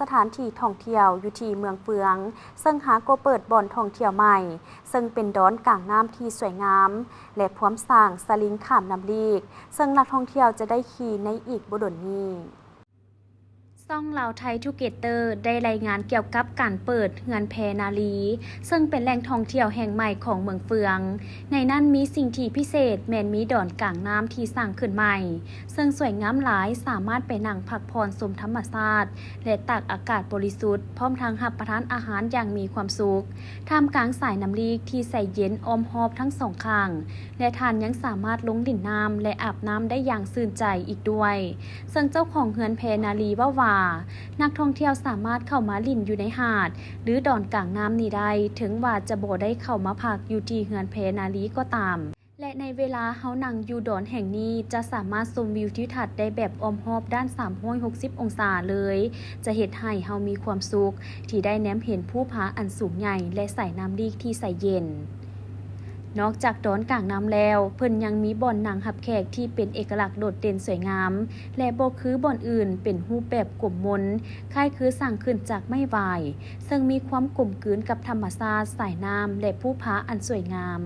ສະຖານທີ່ທ່ອງທ່ຽວຢູ່ທີ່ເມືອງເຟືອງ ເຊິ່ງຫາກໍເປີດບ່ອນທ່ອງທ່ຽວໃໝ່ ເຊິ່ງເປັນດອນກາງນ້ຳທີ່ສວຍງາມ ແລະ ພວມສ້າງສະລິງຂ້າມນ້ຳລີກ ເຊິ່ງນັກທ່ອງທ່ຽວຈະໄດ້ຂີ່ໃນອີກບໍ່ດົນນີ້. ຊ່ອງລາວໄທທູເກເຕີໄດ້ລາຍງານກ່ຽວກັບການເປີດເຮືອນແພນາລີ ເຊິ່ງເປັນແຫຼ່ງທ່ອງທ່ຽວແຫ່ງໃໝ່ຂອງເມືອງເຟືອງ. ໃນນັ້ນມີສິ່ງທີ່ພິເສດແມ່ນມີດອນກາງນ້ຳທີ່ສ້າງຂຶ້ນໃໝ່ ເຊິ່ງສວຍງາມຫຼາຍ, ສາມາດໄປນັ່ງພັກຜ່ອນຊົມທຳມະຊາດ ແລະ ຕາກອາກາດບໍລິສຸດ, ພ້ອມທັງຮັບປະທານອາຫານຢ່າງມີຄວາມສຸກ ທ່າມກາງສາຍນ້ຳລີກທີ່ໃສເຢັນອ້ອມຮອບທັງສອງຂ້າງ ແລະ ທ່ານຍັງສາມາດລົງຫຼິ້ນນ້ຳ ແລະ ອາບນ້ຳໄດ້ຢ່າງຊື່ນໃຈອີກດ້ວຍ. ເຊິ່ງເຈົ້າຂອງເຮືອນແພນາລີເວົ້າວ່າ ນັກທ່ອງທ່ຽວສາມາດເຂົ້າມາຫຼິ້ນຢູ່ໃນຫາດ ຫຼື ດອນກາງນ້ຳນີ້ໄດ້, ເຖິງວ່າຈະບໍ່ໄດ້ເຂົ້າມາພັກຢູ່ທີ່ເຮືອນແພນາລີກໍຕາມ. ແລະ ໃນເວລາເຮົານັ່ງຢູ່ດອນແຫ່ງນີ້ ຈະສາມາດຊົມວິວທິວທັດໄດ້ແບບອ້ອມຮອບດ້ານສາມຮ້ອຍຫົກສິບອົງສາເລີຍ, ຈະເຮັດໃຫ້ເຮົາມີຄວາມສຸກທີ່ໄດ້ແນມເຫັນພູຜາອັນສູງໃຫຍ່ ແລະ ສາຍນ້ຳລີກທີ່ໃສເຢັນ. ນອກຈາກດອນກາງນ້ຳແລ້ວ, ເພິ່ນຍັງມີບ່ອນນັ່ງຮັບແຂກທີ່ເປັນເອກະລັກໂດດເດັ່ນສວຍງາມ ແລະ ບໍ່ຄືບ່ອນອື່ນ, ເປັນຮູບແບບກົມມົນ, ຄ້າຍຄືສ້າງຂຶ້ນຈາກໄມ້ຫວາຍ, ເຊິ່ງມີຄວາມກົມກືນກັບທຳມະຊາດ, ສາຍນ້ຳ ແລະ ພູຜາອັນສວຍງາມ.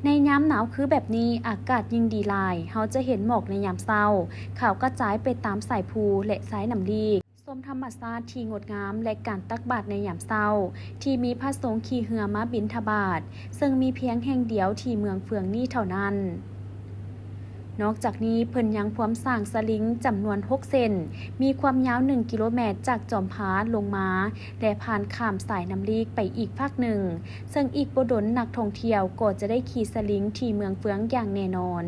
ໃນຍາມໜາວຄືແບບນີ້, ອາກາດຍິ່ງດີຫຼາຍ, ເຮົາຈະເຫັນໝອກໃນຍາມເຊົ້າ ຂາວກະຈາຍໄປຕາມສາຍພູ ແລະ ສາຍນ້ຳລີກ. ຊົມທຳມະຊາດທີ່ງົດງາມ ແລະ ການຕັກບາດໃນຍາມເຊົ້າ ທີ່ມີພະສົງຂີ່ເຮືອມາບິນທະບາດ, ເຊິ່ງມີພຽງແຫ່ງດຽວທີ່ເມືອງເຟືອງນີ້ເທົ່ານັ້ນ. ນອກຈາກນີ້, ເພິ່ນຍັງພວມສ້າງສະລິງຈຳນວນຫົກເສັ້ນ, ມີຄວາມຍາວໜຶ່ງກິໂລແມັດຈາກຈອມຜາລົງມາ ແລະ ຜ່ານຂ້າມສາຍນ້ຳລີກໄປອີກຟາກໜຶ່ງ, ເຊິ່ງອີກບໍ່ດົນນັກທ່ອງທ່ຽວກໍຈະໄດ້ຂີ່ສະລິງທີ່ເມືອງເຟືອງຢ່າງແນ່ນອນ.